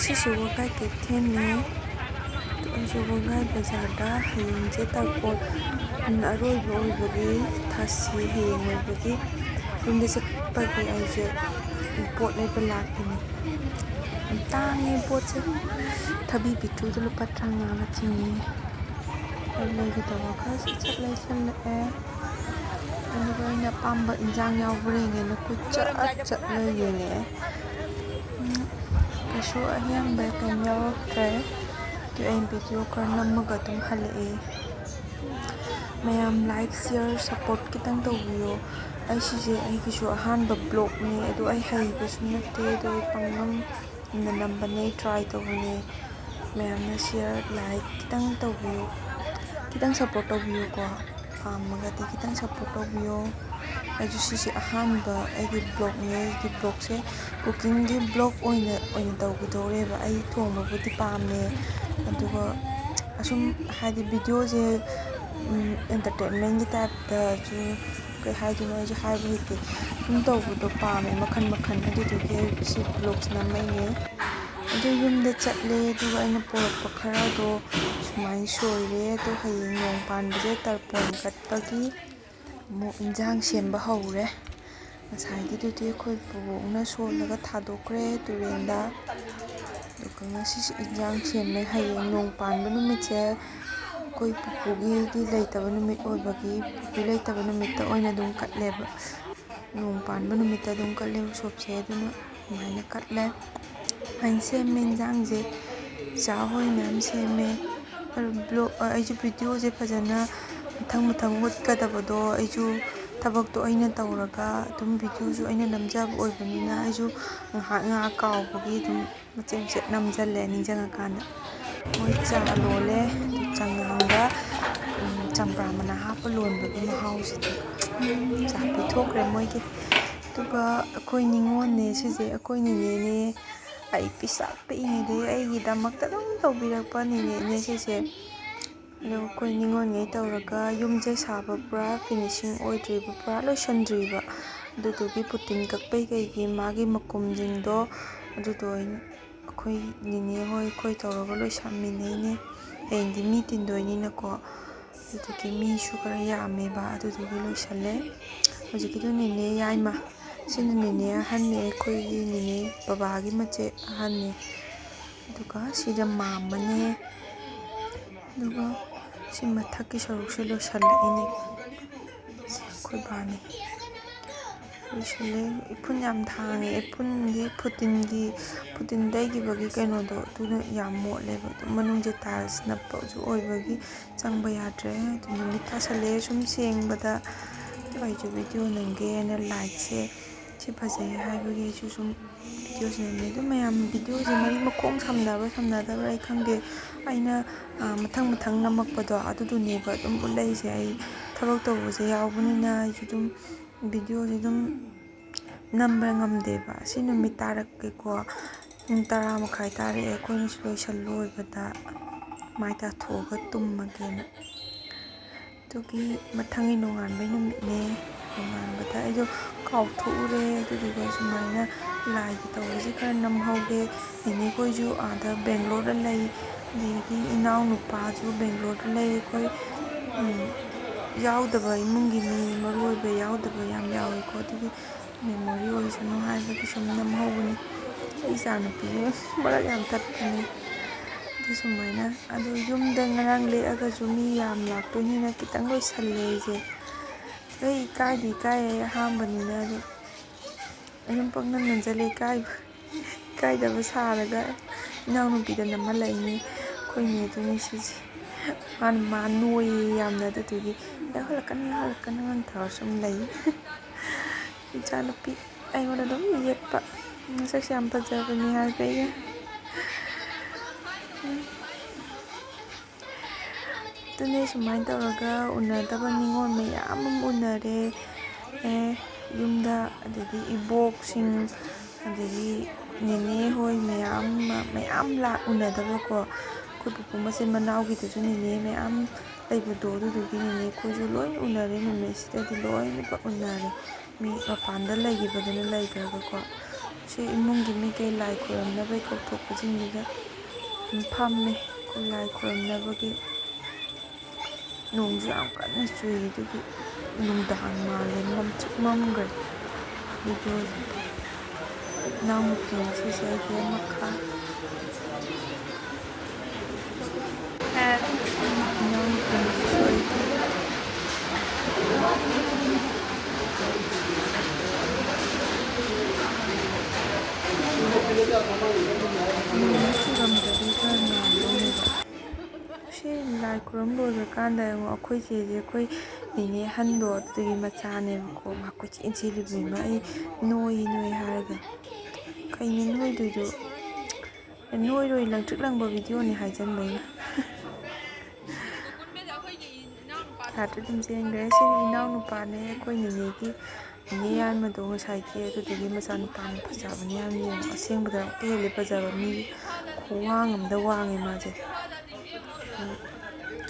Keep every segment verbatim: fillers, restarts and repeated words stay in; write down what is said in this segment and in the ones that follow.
ꯁꯤꯁꯨ ꯋꯥꯒꯥꯏ ꯀꯩꯊꯦꯜꯅꯦ꯫ ꯑꯩꯁꯨ ꯋꯥꯒꯥꯏ ꯕꯖꯥꯔꯗ ꯍꯌꯦꯡꯁꯦ ꯇꯔꯄꯣꯟ ꯑꯔꯣꯏꯕ ꯑꯣꯏꯕꯒꯤ, ꯊꯥꯁꯤ ꯍꯌꯦꯡ ꯑꯣꯏꯕꯒꯤ ꯌꯨꯝꯗ ꯆꯠꯄꯒꯤ ꯑꯩꯁꯦ ꯄꯣꯠ ꯂꯩꯕ ꯂꯥꯛꯄꯅꯤ꯫ ꯌꯥꯝ ꯇꯥꯡꯉꯦ ꯄꯣꯠꯁꯦ꯫ ꯊꯕꯤ ꯄꯤꯛꯇ꯭ꯔꯨꯗ ꯂꯨꯄꯥ ꯇꯔꯥꯃꯉꯥꯒ ꯆꯤꯡꯉꯦ꯫ ꯑꯩ ꯂꯩꯒꯗꯕ ꯈꯔꯁꯨ ꯆꯠ ꯂꯩꯁꯜꯂꯛꯑꯦ꯫ ꯑꯗꯨꯒ ꯑꯩꯅ ꯑꯄꯥꯝꯕ ꯏꯟꯖꯥꯡ ꯌꯥꯎꯕ꯭ꯔꯥ ꯌꯦꯡꯒꯦꯅ ꯀꯣꯏꯆꯠ ꯆꯠꯂ ꯌꯦꯡꯉꯛꯑꯦ꯫ ꯎꯝ, ꯀꯩꯁꯨ ꯑꯍꯦꯟꯕ ꯀꯩꯝ ꯌꯥꯎꯔꯛꯇ꯭ꯔꯦ꯫ ꯑꯗꯨ ꯑꯩ ꯚꯤꯗꯤꯑꯣ ꯈꯔ ꯅꯝꯃꯒ ꯑꯗꯨꯝ ꯍꯜꯂꯛꯑꯦ꯫ ꯃꯌꯥꯝ like, share, support ꯈꯤꯇꯪ ꯇꯧꯕꯤꯌꯣ꯫ ꯑꯩ ꯁꯤꯁꯦ ꯑꯩꯒꯤꯁꯨ ꯑꯍꯥꯟꯕ vlogꯅꯦ, ꯑꯗꯣ ꯑꯩ ꯍꯩꯕꯁꯨ ꯅꯠꯇꯦ, ꯑꯗꯣ ꯑꯩ ꯄꯪꯅꯝꯅ ꯅꯝꯕꯅꯦ, try ꯇꯧꯕꯅꯦ꯫ ꯃꯌꯥꯝꯅ share, like ꯈꯤꯇꯪ ꯇꯧꯕꯤꯌꯨ, ꯈꯤꯇꯪ support ꯇꯧꯕꯤꯌꯨꯀꯣ꯫ ꯄꯥꯝꯃꯒꯗꯤ ꯈꯤꯇꯪ support ꯇꯧꯕꯤꯌꯣ꯫ ꯑꯩꯁꯨ ꯁꯤꯁꯦ ꯑꯍꯥꯟꯕ ꯑꯩꯒꯤ vlogꯅꯦ꯫ ꯑꯩꯒꯤ vlogꯁꯦ cookingꯒꯤ vlog ꯑꯣꯏꯅ, ꯑꯣꯏꯅ ꯇꯧꯈꯤꯗꯧꯔꯦꯕ꯫ ꯑꯩ ꯊꯣꯡꯕꯕꯨꯗꯤ ꯄꯥꯝꯃꯦ, ꯑꯗꯨꯒ ꯑꯁꯨꯝ ꯍꯥꯏꯗꯤ ꯚꯤꯗꯤꯑꯣꯁꯦ, ꯎꯝ, entertainmentꯀꯤ typeꯇꯁꯨ, ꯀꯩ ꯍꯥꯏꯗꯣꯏꯅꯣ ꯑꯩꯁꯨ ꯍꯥꯏꯕ ꯍꯩꯇꯦ꯫ ꯁꯨꯝ ꯇꯧꯕꯗꯣ ꯄꯥꯝꯃꯦ ꯃꯈꯜ ꯃꯈꯜ, ꯑꯗꯨꯗꯨꯒꯤ ꯑꯩ ꯁꯤ vlogs ꯅꯝꯃꯛꯏꯅꯦ꯫ ꯑꯗꯨ ꯌꯨꯝꯗ ꯆꯠꯂꯦ, ꯑꯗꯨꯒ ꯑꯩꯅ ꯄꯣꯔꯛꯄ ꯈꯔꯗꯣ ꯁꯨꯃꯥꯏꯅ ꯁꯣꯏꯔꯦ꯫ ꯑꯗꯣ ꯍꯌꯦꯡ ꯅꯣꯡ ꯄꯥꯟꯕꯁꯦ ꯇꯔꯄꯣꯟ ꯀꯠꯄꯒꯤ ꯑꯃꯨꯛ ꯏꯟꯖꯥꯡ ꯁꯦꯝꯕ ꯍꯧꯔꯦ꯫ ꯉꯁꯥꯏꯒꯤꯗꯨꯗꯤ ꯑꯩꯈꯣꯏ ꯄꯨꯕꯣꯛꯅ ꯁꯣꯜꯂꯒ ꯊꯥꯗꯣꯛꯈ꯭ꯔꯦ ꯇꯨꯔꯦꯟꯗ꯫ ꯑꯗꯨꯒ ꯉꯁꯤꯁꯨ ꯏꯟꯖꯥꯡ ꯁꯦꯝꯃꯦ꯫ ꯍꯌꯦꯡ ꯅꯣꯡ ꯄꯥꯟꯕ ꯅꯨꯃꯤꯠꯁꯦ ꯑꯩꯈꯣꯏ ꯄꯨꯄꯨꯒꯤꯗꯤ ꯂꯩꯇꯕ ꯅꯨꯃꯤꯠ ꯑꯣꯏꯕꯒꯤ, ꯄꯨꯄꯨ ꯂꯩꯇꯕ ꯅꯨꯃꯤꯠꯇ ꯑꯣꯏꯅ ꯑꯗꯨꯝ ꯀꯠꯂꯦꯕ꯫ ꯅꯣꯡ ꯄꯥꯟꯕ ꯅꯨꯃꯤꯠꯇ ꯑꯗꯨꯝ ꯀꯠꯂꯦ ꯎꯁꯣꯞꯁꯦ, ꯑꯗꯨꯅ ꯑꯗꯨꯃꯥꯏꯅ ꯀꯠꯂꯦ꯫ ꯑꯗꯨꯃꯥꯏꯅ ꯁꯦꯝꯃꯦ ꯏꯟꯖꯥꯡꯁꯦ꯫ ꯆꯥ ꯍꯣꯏ ꯃꯌꯥꯝ ꯁꯦꯝꯃꯦ꯫ ꯑꯗꯨ vlog, ꯑ, ꯑꯩꯁꯨ ꯚꯤꯗꯤꯑꯣꯁꯦ ꯐꯖꯅ ꯃꯊꯪ ꯃꯊꯪ ꯎꯠꯀꯗꯕꯗꯣ, ꯑꯩꯁꯨ ꯊꯕꯛꯇꯣ ꯑꯩꯅ ꯇꯧꯔꯒ ꯑꯗꯨꯝ ꯚꯤꯗꯤꯑꯣꯁꯨ ꯑꯩꯅ ꯅꯝꯖꯕ ꯑꯣꯏꯕꯅꯤꯅ, ꯑꯩꯁꯨ ꯉꯥꯏꯍꯥꯛ ꯉꯥꯏꯍꯥꯛ ꯀꯥꯎꯕꯒꯤ ꯑꯗꯨꯝ ꯃꯆꯦꯠ ꯃꯆꯦꯠ ꯅꯝꯖꯜꯂꯦ ꯅꯤꯡꯁꯤꯡꯉꯀꯥꯟꯗ꯫ ꯃꯣꯏ ꯆꯥ ꯂꯣꯜꯂꯦ꯫ ꯑꯗꯨ ꯆꯉꯥꯡꯗ, ꯎꯝ, ꯆꯝꯄ꯭ꯔꯥ ꯃꯅꯥ ꯍꯥꯞꯄ ꯂꯣꯟꯕꯒꯤ ꯃꯍꯥꯎꯁꯤꯗꯤ꯫ ꯆꯥ ꯄꯤꯊꯣꯛꯈ꯭ꯔꯦ ꯃꯣꯏꯒꯤ꯫ ꯑꯗꯨꯒ ꯑꯩꯈꯣꯏ ꯅꯤꯉꯣꯜꯅꯦ ꯁꯤꯁꯦ, ꯑꯩꯈꯣꯏ ꯅꯤꯅꯦꯅꯦ꯫ ꯑꯩ ꯄꯤꯁꯛ ꯄꯤꯛꯏꯉꯩꯗꯒꯤ ꯑꯩꯒꯤꯗꯃꯛꯇ ꯑꯗꯨꯝ ꯇꯧꯕꯤꯔꯛꯄ ꯅꯤꯅꯦꯅꯦ ꯁꯤꯁꯦ꯫ ꯑꯗꯣ ꯑꯩꯈꯣꯏ ꯅꯤꯉꯣꯜꯉꯩ ꯇꯧꯔꯒ ꯌꯨꯝꯁꯦ ꯁꯥꯕ ꯄꯨꯔꯥ finishing ꯑꯣꯏꯗ꯭ꯔꯤꯕ, ꯄꯨꯔꯥ ꯂꯣꯏꯁꯟꯗ꯭ꯔꯤꯕ꯫ ꯑꯗꯨꯗꯨꯒꯤ ꯄꯨꯇꯤꯟ ꯀꯛꯄꯩ ꯀꯩꯒꯤ ꯃꯥꯒꯤ ꯃꯀꯨꯝꯁꯤꯡꯗꯣ ꯑꯗꯨꯗꯣ ꯑꯩꯅ ꯑꯩꯈꯣꯏ ꯅꯦꯅꯦ ꯍꯣꯏ ꯑꯩꯈꯣꯏ ꯇꯧꯔꯒ ꯂꯣꯏꯁꯟꯃꯤꯟꯅꯩꯅꯦ꯫ ꯍꯌꯦꯡꯗꯤ ꯃꯤ ꯇꯤꯟꯗꯣꯏꯅꯤꯅꯀꯣ, ꯑꯗꯨꯗꯨꯒꯤ ꯃꯤꯁꯨ ꯈꯔ ꯌꯥꯝꯃꯦꯕ, ꯑꯗꯨꯗꯨꯒꯤ ꯂꯣꯏꯁꯜꯂꯦ꯫ ꯍꯧꯖꯤꯛꯀꯤꯗꯨ ꯅꯦꯅꯦ ꯌꯥꯏꯃ, ꯁꯤꯅ ꯅꯦꯅꯦ ꯑꯍꯟꯅꯦ, ꯑꯩꯈꯣꯏꯒꯤ ꯅꯦꯅꯦ ꯕꯕꯥꯒꯤ ꯃꯆꯦ ꯑꯍꯟꯅꯦ꯫ ꯑꯗꯨꯒ ꯁꯤꯗ ꯃꯥꯝꯃꯅꯦ꯫ ꯑꯗꯨꯒ ꯁꯤ ꯃꯊꯛꯀꯤ ꯁꯔꯨꯛꯁꯦ ꯂꯣꯏꯁꯜꯂꯛꯏꯅꯦ꯫ ꯁꯤ ꯑꯩꯈꯣꯏ ꯕꯥꯅꯦ꯫ ꯂꯣꯏꯁꯜꯂꯦ꯫ ꯏꯐꯨꯟ ꯌꯥꯝ ꯊꯥꯡꯉꯦ꯫ ꯏꯐꯨꯟꯗꯤ ꯐꯨꯇꯤꯟꯒꯤ, ꯐꯨꯇꯤꯟ ꯇꯩꯈꯤꯕꯒꯤ ꯀꯩꯅꯣꯗꯣ, ꯑꯗꯨꯅ ꯌꯥꯝ ꯃꯣꯠꯂꯦꯕ꯫ ꯑꯗꯨꯝ ꯃꯅꯨꯡꯁꯦ tiles ꯅꯞꯄꯁꯨ ꯑꯣꯏꯕꯒꯤ ꯆꯪꯕ ꯌꯥꯗ꯭ꯔꯦ꯫ ꯑꯗꯨ ꯅꯨꯃꯤꯠ ꯇꯥꯁꯜꯂꯛꯑꯦ ꯁꯨꯝ ꯁꯦꯡꯕꯗ꯫ ꯑꯩꯁꯨ video ꯅꯝꯒꯦꯅ lightꯁꯦ ꯁꯤ ꯐꯖꯩ ꯍꯥꯏꯕꯒꯤ ꯑꯩꯁꯨ ꯁꯨꯝ videoꯁꯦ ꯅꯝꯃꯦ꯫ ꯑꯗꯨ ꯃꯌꯥꯝ videoꯁꯦ ꯃꯔꯤ ꯃꯈꯣꯡ ꯁꯝꯅꯕ꯭ꯔꯥ ꯁꯝꯅꯗꯕ꯭ꯔꯥ ꯑꯩ ꯈꯪꯗꯦ꯫ ꯑꯩꯅ, ꯑ, ꯃꯊꯪ ꯃꯊꯪ ꯅꯝꯃꯛꯄꯗꯣ ꯑꯗꯨꯗꯨꯅꯦꯕ ꯑꯗꯨꯝ ꯎꯠꯂꯛꯏꯁꯦ꯫ ꯑꯩ ꯊꯕꯛ ꯇꯧꯕꯁꯦ ꯌꯥꯎꯕꯅꯤꯅ ꯑꯩꯁꯨ ꯑꯗꯨꯝ videoꯁꯦ ꯑꯗꯨꯝ ꯅꯝꯕ ꯉꯝꯗꯦꯕ꯫ ꯑꯁꯤ ꯅꯨꯃꯤꯠ ꯇꯥꯔꯛꯀꯦꯀꯣ꯫ ꯄꯨꯡ ꯇꯔꯥ ꯃꯈꯥꯏ ꯇꯥꯔꯛꯑꯦ꯫ ꯑꯩꯈꯣꯏꯅꯁꯨ ꯂꯣꯏꯁꯜ ꯂꯣꯏꯕꯗ ꯃꯥꯏ ꯇꯥꯊꯣꯛꯑꯒ ꯇꯨꯝꯃꯒꯦꯅ꯫ ꯑꯗꯨꯒꯤ ꯃꯊꯪꯒꯤ ꯅꯣꯡꯉꯥꯟꯕꯩ ꯅꯨꯃꯤꯠꯅꯦ꯫ ꯅꯣꯡꯉꯥꯟꯕꯗ ꯑꯩꯗꯣ ꯀꯥꯎꯊꯣꯛꯎꯔꯦ꯫ ꯑꯗꯨꯗꯨꯒ ꯁꯨꯃꯥꯏꯅ ꯂꯥꯏꯒꯤ ꯇꯧꯕꯁꯦ ꯈꯔ ꯅꯝꯍꯧꯒꯦ꯫ ꯅꯦꯅꯦꯈꯣꯏꯁꯨ ꯑꯥꯗ ꯕꯦꯡꯒ꯭ꯂꯣꯔꯗ ꯂꯩ, ꯑꯗꯒꯤ ꯏꯅꯥꯎꯅꯨꯄꯥꯁꯨ ꯕꯦꯡꯒ꯭ꯂꯣꯔꯗ ꯂꯩ꯫ ꯑꯩꯈꯣꯏ, ꯎꯝ, ꯌꯥꯎꯗꯕ ꯏꯃꯨꯡꯒꯤ ꯃꯤ, ꯃꯔꯨ ꯑꯣꯏꯕ ꯌꯥꯎꯗꯕ ꯌꯥꯝ ꯌꯥꯎꯋꯦꯀꯣ꯫ ꯑꯗꯨꯒꯤ memory ꯑꯣꯏꯁꯅꯨ ꯍꯥꯏꯕꯒꯤ ꯁꯨꯝ ꯅꯝꯍꯧꯕꯅꯤ꯫ ꯑꯩ ꯏꯆꯥꯅꯨꯄꯤꯁꯦ ꯃꯔꯛ ꯌꯥꯝ ꯇꯠꯄꯅꯦ꯫ ꯑꯗꯨ ꯁꯨꯃꯥꯏꯅ, ꯑꯗꯨ ꯌꯨꯝꯗ ꯉꯔꯥꯡ ꯂꯦꯛꯑꯒꯁꯨ ꯃꯤ ꯌꯥꯝ ꯂꯥꯛꯇꯣꯏꯅꯤꯅ ꯈꯤꯇꯪ ꯂꯣꯏꯁꯜꯂꯦ ꯑꯩꯁꯦ꯫ ꯑꯩ ꯏꯀꯥꯏꯗꯤ ꯏꯀꯥꯏꯌꯦ, ꯑꯍꯥꯟꯕꯅꯤꯅ꯫ ꯑꯗꯨ ꯑꯗꯨꯝ ꯄꯪꯅꯝ ꯅꯝꯁꯤꯜꯂꯦ, ꯏꯀꯥꯏꯕ, ꯏꯀꯥꯏꯗꯕ ꯁꯥꯔꯒ ꯏꯅꯥꯎꯅꯨꯄꯤꯗ ꯅꯝꯍꯜꯂꯛꯏꯅꯦ꯫ ꯑꯩꯈꯣꯏ ꯅꯦꯗꯨꯅꯦ ꯁꯤꯁꯦ꯫ ꯃꯥꯅ, ꯃꯥ ꯅꯣꯏꯌꯦ ꯌꯥꯝꯅ, ꯑꯗꯨꯗꯨꯒꯤ "ꯌꯥꯎꯍꯜꯂꯛꯀꯅꯨ, ꯌꯥꯎꯍꯜꯂꯛꯀꯅꯨ" ꯇꯧꯔ ꯁꯨꯝ ꯂꯩ꯫ ꯏꯆꯥꯅꯨꯄꯤ ꯑꯩꯉꯣꯟꯗ ꯑꯗꯨꯝ ꯌꯦꯠꯄ, ꯃꯁꯛꯁꯦ ꯌꯥꯝ ꯐꯖꯕꯅꯤ ꯍꯥꯏꯕ ꯑꯩꯒ꯫ ꯑꯗꯨꯅꯦ, ꯁꯨꯃꯥꯏꯅ ꯇꯧꯔꯒ ꯎꯅꯗꯕ ꯅꯤꯉꯣꯜ ꯃꯌꯥꯝ ꯑꯃ ꯎꯅꯔꯦ꯫ ꯑꯦ, ꯌꯨꯝꯗ, ꯑꯗꯒꯤ ꯏꯕꯣꯛꯁꯤꯡ, ꯑꯗꯒꯤ ꯅꯦꯅꯦ ꯍꯣꯏ ꯃꯌꯥꯝ ꯑꯃ, ꯃꯌꯥꯝ ꯂꯥꯛ ꯎꯅꯗꯕꯀꯣ꯫ ꯑꯩꯈꯣꯏ ꯄꯨꯄꯨ ꯃꯆꯤꯟ ꯃꯅꯥꯎꯒꯤꯗꯁꯨ ꯅꯦꯅꯦ ꯃꯌꯥꯝ ꯂꯩꯕꯗꯣ, ꯑꯗꯨꯗꯨꯒꯤ ꯅꯦꯅꯦ ꯑꯩꯈꯣꯏꯁꯨ ꯂꯣꯏ ꯎꯅꯔꯦ꯫ ꯅꯨꯃꯤꯠꯁꯤꯗꯗꯤ ꯂꯣꯏꯅꯃꯛ ꯎꯅꯔꯦ꯫ ꯃꯤ ꯃꯄꯥꯟꯗ ꯂꯩꯈꯤꯕꯗꯨꯅ ꯂꯩꯈ꯭ꯔꯒꯀꯣ꯫ ꯁꯤ ꯏꯃꯨꯡꯒꯤ ꯃꯤꯈꯩ ꯂꯥꯏ ꯈꯣꯏꯔꯝꯅꯕꯒꯤ ꯀꯧꯊꯣꯛꯄꯁꯤꯡꯗꯨꯗ ꯐꯝꯃꯦ꯫ ꯑꯩꯈꯣꯏ ꯂꯥꯏ ꯈꯣꯏꯔꯝꯅꯕꯒꯤ ꯅꯣꯡꯁꯨ ꯌꯥꯝ ꯀꯟꯅ ꯆꯨꯏ, ꯑꯗꯨꯒꯤ ꯅꯨꯡꯗꯥꯡ ꯃꯥꯜꯂꯦ, ꯃꯝꯇ꯭ꯔꯤꯛ ꯃꯝꯈ꯭ꯔꯦ꯫ ꯚꯤꯗꯤꯑꯣꯁꯦ ꯏꯅꯥꯎꯅꯨꯄꯤ ꯑꯁꯤꯁꯦ ꯑꯩꯒꯤ ꯑꯃꯈꯛ꯫ ꯏꯅꯥꯎꯅꯨꯄꯤ ꯑꯁꯤꯁꯨ ꯑꯩꯒꯤ꯫ ꯅꯣꯡ ꯆꯨꯔꯝꯗ꯭ꯔꯗꯤ ꯈꯔ ꯅꯨꯡꯉꯥꯏꯗꯧꯅꯦꯕ꯫ ꯁꯤ ꯂꯥꯏ ꯈꯨꯔꯨꯝ ꯂꯣꯏꯈ꯭ꯔꯀꯥꯟꯗ ꯌꯦꯡꯉꯣ, ꯑꯩꯈꯣꯏ ꯆꯦꯁꯦ ꯑꯩꯈꯣꯏ ꯅꯦꯅꯦ ꯑꯍꯟꯗꯣ ꯑꯗꯨꯗꯨꯒꯤ ꯃꯆꯥꯅꯦꯕꯀꯣ꯫ ꯃꯥ ꯀꯣꯏꯆꯦꯟ ꯆꯦꯜꯂꯤꯕꯅꯦꯕ, "ꯑꯩ ꯅꯣꯏ ꯅꯣꯏ" ꯍꯥꯏꯔꯒ꯫ ꯀꯩꯅꯣ ꯅꯣꯏꯗꯣꯏꯗꯣ? ꯅꯣꯏꯔꯣꯏ, ꯂꯪꯇ꯭ꯔꯤꯛ ꯂꯪꯕ ꯚꯤꯗꯤꯑꯣꯅꯤ ꯍꯥꯏꯖꯟꯕ ꯑꯩꯅ꯫ ꯊꯥꯗ꯭ꯔꯤ ꯑꯗꯨꯝ ꯆꯦꯟꯈ꯭ꯔꯦ꯫ ꯁꯤꯅ ꯏꯅꯥꯎꯅꯨꯄꯥꯅꯦ, ꯑꯩꯈꯣꯏ ꯅꯦꯅꯦꯒꯤ ꯅꯦꯅꯦ ꯌꯥꯏꯃꯗꯣ ꯉꯁꯥꯏꯒꯤ ꯑꯗꯨꯗꯨꯒꯤ ꯃꯆꯥꯅꯨꯄꯥꯅꯤ꯫ ꯐꯖꯕꯅꯦ ꯌꯥꯝ, ꯌꯦꯡꯉꯣ, ꯑꯁꯦꯡꯕꯗ ꯑꯃꯨꯛꯀ ꯍꯦꯜꯂꯦ ꯐꯖꯕ꯫ ꯃꯤ ꯈꯨꯋꯥꯡ ꯑꯃꯗ ꯋꯥꯡꯉꯦ ꯃꯥꯁꯦ꯫ ꯎꯝ꯫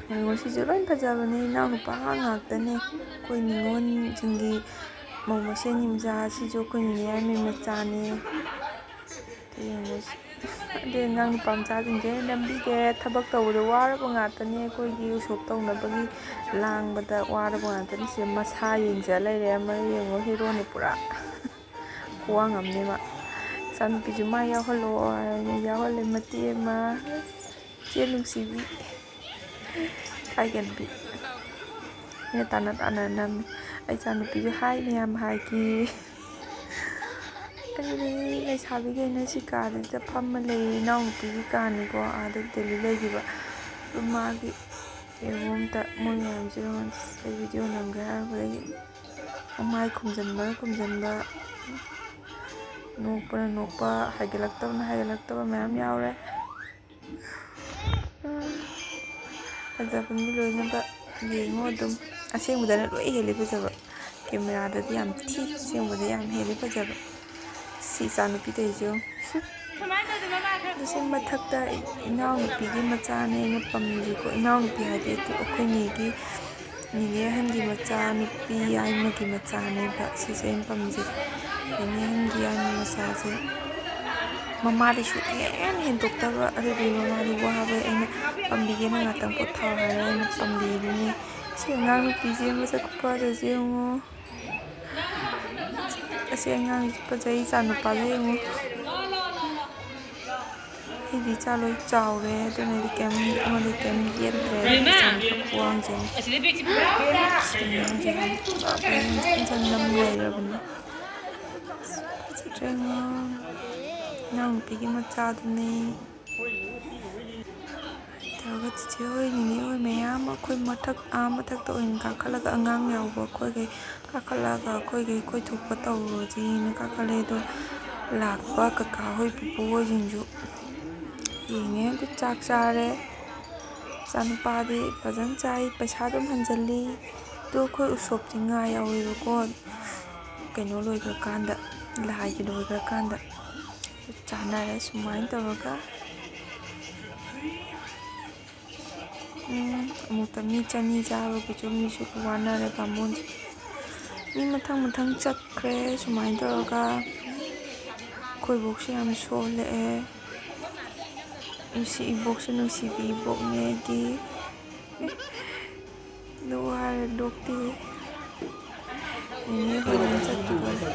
ꯌꯦꯡꯉꯣ, ꯁꯤꯁꯨ ꯂꯣꯏ ꯐꯖꯕꯅꯦ, ꯏꯅꯥꯎꯅꯨꯄꯥ ꯉꯥꯛꯇꯅꯦ꯫ ꯑꯩꯈꯣꯏ ꯅꯤꯉꯣꯜꯁꯤꯡꯒꯤ ꯃꯧ ꯃꯁꯦꯟꯒꯤ ꯃꯆꯥ, ꯁꯤꯁꯨ ꯑꯩꯈꯣꯏ ꯅꯤꯅꯦ ꯌꯥꯏꯃꯩ ꯃꯆꯥꯅꯦ꯫ ꯌꯦꯡꯉꯣ, ꯑꯗꯩ ꯑꯉꯥꯡ ꯅꯨꯄꯥ ꯃꯆꯥꯁꯤꯡꯁꯦ ꯂꯝꯕꯤꯗ ꯊꯕꯛ ꯇꯧꯕꯗ ꯋꯥꯔꯕ ꯉꯥꯛꯇꯅꯦ, ꯑꯩꯈꯣꯏꯒꯤ ꯎꯁꯣꯞ ꯇꯧꯅꯕꯒꯤ ꯂꯥꯡꯕꯗ ꯋꯥꯔꯕ ꯉꯥꯛꯇꯅꯤ꯫ ꯁꯤꯗ ꯃꯁꯥ ꯌꯦꯡꯖ ꯂꯩꯔꯦ꯫ ꯑꯃ ꯌꯦꯡꯉꯣ, ꯍꯦꯔꯣꯅꯤ ꯄꯨꯔꯥ ꯈꯨꯋꯥꯡ ꯑꯃꯅꯦ ꯃꯥ꯫ ꯏꯆꯥꯅꯨꯄꯤꯁꯨ ꯃꯥ ꯌꯥꯎꯍꯜꯂꯣ ꯍꯥꯏꯅ ꯌꯥꯎꯍꯜꯂꯦ, ꯃꯇꯦꯛ ꯑꯃ꯫ ꯏꯆꯦ ꯅꯨꯡꯁꯤꯕꯤ꯫ ꯏꯀꯥꯏꯒꯟꯕꯤ꯫ ꯑꯩꯅ ꯇꯥꯟꯅ ꯇꯥꯟꯅ ꯅꯝꯃꯤ꯫ ꯑꯩ ꯏꯆꯥꯅꯨꯄꯤꯁꯨ ꯍꯥꯏ ꯃꯌꯥꯝ ꯍꯥꯏꯒꯤ꯫ ꯑꯗꯨꯗꯒꯤ ꯂꯩꯁꯥꯕꯤꯈꯩꯅ ꯁꯤ ꯀꯥꯁꯤꯗ ꯐꯝꯃ ꯂꯩ꯫ ꯏꯅꯥꯎꯅꯨꯄꯤꯒꯤ ꯀꯥꯅꯤꯀꯣ, ꯑꯥꯗ ꯗꯦꯜꯂꯤ ꯂꯩꯈꯤꯕ꯫ ꯑꯗꯨ ꯃꯥꯒꯤ ꯌꯦꯡꯉꯣ ꯑꯝꯇ, ꯃꯣꯏ ꯃꯌꯥꯝꯁꯦ ꯌꯦꯡꯉꯣ꯫ ꯑꯩ ꯚꯤꯗꯤꯑꯣ ꯅꯝꯒꯦ ꯍꯥꯏꯔꯨꯕꯗꯒꯤ ꯃꯃꯥꯏ ꯈꯨꯝꯖꯟꯕꯅ ꯈꯨꯝꯖꯟꯕ, ꯅꯣꯛꯄꯅ ꯅꯣꯛꯄ, ꯍꯥꯏꯒꯠꯂꯛꯇꯕꯅ ꯍꯥꯏꯒꯠꯂꯛꯇꯕ ꯃꯌꯥꯝ ꯌꯥꯎꯔꯦ꯫ ꯐꯖꯕꯅꯤ ꯂꯣꯏꯅꯃꯛ꯫ ꯌꯦꯡꯉꯣ ꯑꯗꯨꯝ꯫ ꯑꯁꯦꯡꯕꯗꯅ ꯂꯣꯏ ꯍꯦꯜꯂꯤ ꯐꯖꯕ꯫ ꯀꯦꯃꯦꯔꯥꯗꯗꯤ ꯌꯥꯝ ꯊꯤ, ꯑꯁꯦꯡꯕꯗ ꯌꯥꯝ ꯍꯦꯜꯂꯤ ꯐꯖꯕ꯫ ꯁꯤ ꯏꯆꯥꯅꯨꯄꯤ ꯇꯧꯔꯤꯁꯦ ꯌꯦꯡꯉꯣ꯫ ꯑꯗꯨ ꯁꯤ ꯃꯊꯛꯇ ꯏꯅꯥꯎꯅꯨꯄꯤꯒꯤ ꯃꯆꯥꯅꯦ ꯑꯩꯅ ꯄꯝꯃꯤꯁꯦꯀꯣ꯫ ꯏꯅꯥꯎꯅꯨꯄꯤ ꯍꯥꯏꯗꯤ ꯑꯩꯈꯣꯏ ꯅꯦꯒꯤ ꯅꯤꯅꯦ ꯑꯍꯟꯒꯤ ꯃꯆꯥ ꯅꯨꯄꯤ ꯌꯥꯏꯃꯒꯤ ꯃꯆꯥꯅꯦꯕ ꯁꯤꯁꯦ ꯑꯩꯅ ꯄꯥꯝꯃꯤꯁꯦ꯫ ꯅꯤꯅꯦ ꯑꯍꯟꯒꯤ ꯌꯥꯏꯃ ꯃꯆꯥꯁꯦ ꯃꯃꯥꯗꯤ ꯁꯨꯛꯍꯦꯟ ꯍꯦꯟꯗꯣꯛꯇꯕ, ꯑꯗꯨꯗꯤ ꯃꯃꯥꯗꯤ ꯋꯥꯕꯩ ꯑꯩꯅ ꯄꯥꯝꯕꯤꯒꯦꯅ ꯉꯥꯛꯇꯪ ꯄꯣꯊꯥꯎ ꯍꯥꯏꯔꯒ ꯑꯩꯅ ꯄꯥꯝꯕꯤꯔꯤꯅꯦ꯫ ꯁꯤ ꯑꯉꯥꯡ ꯅꯨꯄꯤꯁꯦ ꯃꯁꯛ ꯈꯨꯐꯖꯁꯦ ꯌꯦꯡꯉꯣ꯫ ꯑꯁꯤ ꯑꯉꯥꯡꯁꯤ ꯐꯖꯩ, ꯏꯆꯥ ꯅꯨꯄꯥꯁꯦ ꯌꯦꯡꯉꯣ꯫ ꯑꯩꯗꯤ ꯏꯆꯥ ꯂꯣꯏ ꯆꯥꯎꯔꯦ, ꯑꯗꯨꯅ ꯑꯩꯗꯤ ꯀꯩꯝ, ꯑꯩꯉꯣꯟꯗ ꯀꯩꯝ ꯌꯦꯠꯇ꯭ꯔꯦ꯫ ꯏꯆꯥ ꯃꯁꯛ ꯈꯨꯋꯥꯡꯁꯦ ꯌꯦꯡꯉꯣ꯫ ꯑꯁꯤ ꯑꯉꯥꯡꯁꯦ ꯌꯥꯝ ꯐꯖꯕ, ꯌꯥꯝ ꯐꯖꯅ ꯅꯝ ꯂꯩꯔꯕꯅꯦ꯫ ꯐꯖꯗ꯭ꯔꯦ ꯑꯉꯥꯡ꯫ ꯏꯅꯥꯎꯅꯨꯄꯤꯒꯤ ꯃꯆꯥꯗꯨꯅꯦ꯫ ꯇꯧꯔꯒ ꯆꯤꯆꯦ ꯍꯣꯏ, ꯅꯤꯅꯦ ꯍꯣꯏ ꯃꯌꯥꯝ ꯑꯩꯈꯣꯏ ꯃꯊꯛ, ꯑꯥ ꯃꯊꯛꯇ ꯑꯣꯏꯅ ꯀꯥꯈꯠꯂꯒ ꯑꯉꯥꯡ ꯌꯥꯎꯕ ꯑꯩꯈꯣꯏꯈꯩ ꯀꯥꯈꯠꯂꯒ ꯑꯩꯈꯣꯏꯈꯩ ꯀꯣꯏꯊꯣꯛꯄ ꯇꯧꯔꯨꯔꯁꯤꯅ ꯀꯥꯈꯠꯂꯦ꯫ ꯑꯗꯣ ꯂꯥꯛꯄ ꯀꯀꯥ ꯍꯣꯏ ꯄꯨꯄꯨ ꯍꯣꯏꯁꯤꯡꯁꯨ ꯌꯦꯡꯉꯦ꯫ ꯑꯗꯨ ꯆꯥꯛ ꯆꯥꯔꯦ꯫ ꯏꯆꯥꯅꯨꯄꯥꯗꯤ ꯐꯖꯅ ꯆꯥꯏ, ꯄꯩꯁꯥ ꯑꯗꯨꯝ ꯍꯟꯖꯜꯂꯤ꯫ ꯑꯗꯣ ꯑꯩꯈꯣꯏ ꯎꯁꯣꯞꯇꯤ ꯉꯥ ꯌꯥꯎꯋꯦꯕꯀꯣ, ꯀꯩꯅꯣ ꯂꯣꯏꯈ꯭ꯔꯀꯥꯟꯗ, ꯂꯥꯏꯒꯤ ꯂꯣꯏꯈ꯭ꯔꯀꯥꯟꯗ ꯆꯥꯅꯔꯦ ꯁꯨꯃꯥꯏꯅ ꯇꯧꯔꯒ꯫ ꯎꯝ, ꯑꯃꯨꯛꯇ ꯃꯤ ꯆꯅꯤ ꯆꯥꯕꯒꯤꯁꯨ ꯃꯤꯁꯨ ꯋꯥꯅꯔꯦ ꯕꯥꯃꯣꯟꯁꯦ꯫ ꯃꯤ ꯃꯊꯪ ꯃꯊꯪ ꯆꯠꯈ꯭ꯔꯦ ꯁꯨꯃꯥꯏꯅ ꯇꯧꯔꯒ꯫ ꯑꯩꯈꯣꯏ ꯏꯕꯣꯛꯁꯦ ꯌꯥꯝ ꯁꯣꯜꯂꯛꯑꯦ꯫ ꯏꯁꯤ ꯏꯕꯣꯛꯁꯦ ꯅꯨꯡꯁꯤꯕꯤ ꯏꯕꯣꯛꯅꯦ ꯑꯩꯒꯤ꯫ ꯑꯗꯨ ꯍꯥꯏꯔ ꯅꯣꯛꯇꯦ꯫ ꯅꯦꯅꯦ ꯍꯣꯏ ꯂꯣꯏ ꯆꯠꯈꯤꯗꯣꯔꯦ꯫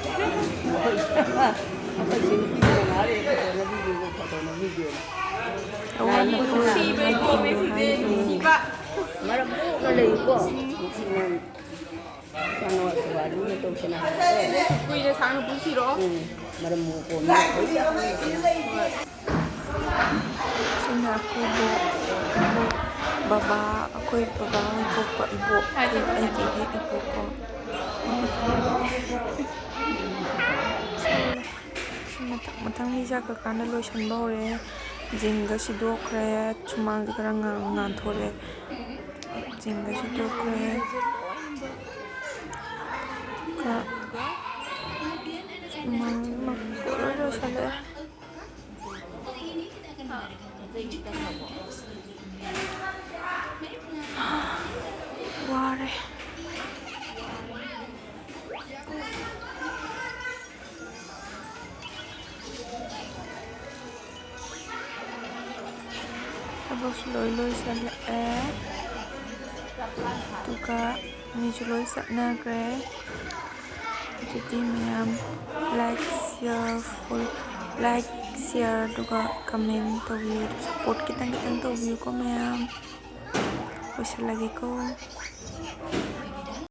ꯑꯋꯥ ꯅꯨꯡꯉꯥꯏ ꯍꯥꯏꯕꯤꯌꯨ ꯍꯥꯏꯕꯤꯌꯨ꯫ ꯃꯔꯝ ꯃꯣꯛꯅ ꯂꯩꯌꯨꯀꯣ꯫ ꯅꯨꯡꯁꯤꯅ ꯀꯩꯅꯣ ꯋꯥꯔꯤ ꯑꯃ ꯇꯧꯁꯤꯅ ꯍꯥꯏꯕꯀꯣ꯫ ꯀꯨꯏꯅ ꯁꯥꯡꯅ ꯄꯨꯟꯁꯤꯔꯣ꯫ ꯎꯝ, ꯃꯔꯝ ꯃꯣꯛꯄ ꯃꯤ ꯂꯩ꯫ ꯁꯤꯅ ꯑꯩꯈꯣꯏ ꯕꯣꯛ, ꯑꯩꯈꯣꯏ ꯕꯕꯥ, ꯑꯩꯈꯣꯏ ꯕꯕꯥ ꯍꯣꯏ ꯄꯣꯛꯄ ꯏꯕꯣꯛ, ꯑꯩꯈꯣꯏ, ꯑꯩꯒꯤ ꯍꯦꯛ ꯏꯕꯣꯛꯀꯣ꯫ ꯁꯤ ꯃꯊꯪ ꯃꯊꯪ ꯃꯤ ꯆꯠꯈ꯭ꯔꯀꯥꯟꯗ ꯂꯣꯏꯁꯟꯕ ꯍꯧꯔꯦ꯫ ꯖꯤꯡꯒ ꯁꯤꯗꯣꯛꯈ꯭ꯔꯦ, ꯁꯨꯃꯥꯡꯁꯦ ꯈꯔ ꯉꯥꯟ-, ꯉꯥꯟꯊꯣꯔꯛꯑꯦ꯫ ꯖꯤꯡꯒ ꯁꯤꯗꯣꯛꯈ꯭ꯔꯦ꯫ ꯈꯔ ꯁꯨꯃꯥꯡ ꯂꯣꯏ ꯂꯣꯏꯁꯜꯂꯛꯑꯦ꯫ ꯑꯥ, ꯍꯧꯖꯤꯛ ꯈꯤꯇꯪ ꯐꯕ꯭ꯔꯣ? ꯋꯥꯔꯦ꯫ ꯊꯕꯛꯁꯨ ꯂꯣꯏ ꯂꯣꯏꯁꯤꯜꯂꯛꯑꯦ, ꯑꯗꯨꯒ ꯃꯤꯁꯨ ꯂꯣꯏ ꯆꯠꯅꯈ꯭ꯔꯦ꯫ ꯑꯗꯨꯗꯤ ꯃꯌꯥꯝ like, share, full like, share, ꯑꯗꯨꯒ comment ꯇꯧꯕꯤꯌꯨ꯫ Support ꯈꯤꯇꯪ ꯈꯤꯇꯪ ꯇꯧꯕꯤꯌꯨꯀꯣ ꯃꯌꯥꯝ꯫ ꯂꯣꯏꯁꯤꯜꯂꯒꯦꯀꯣ꯫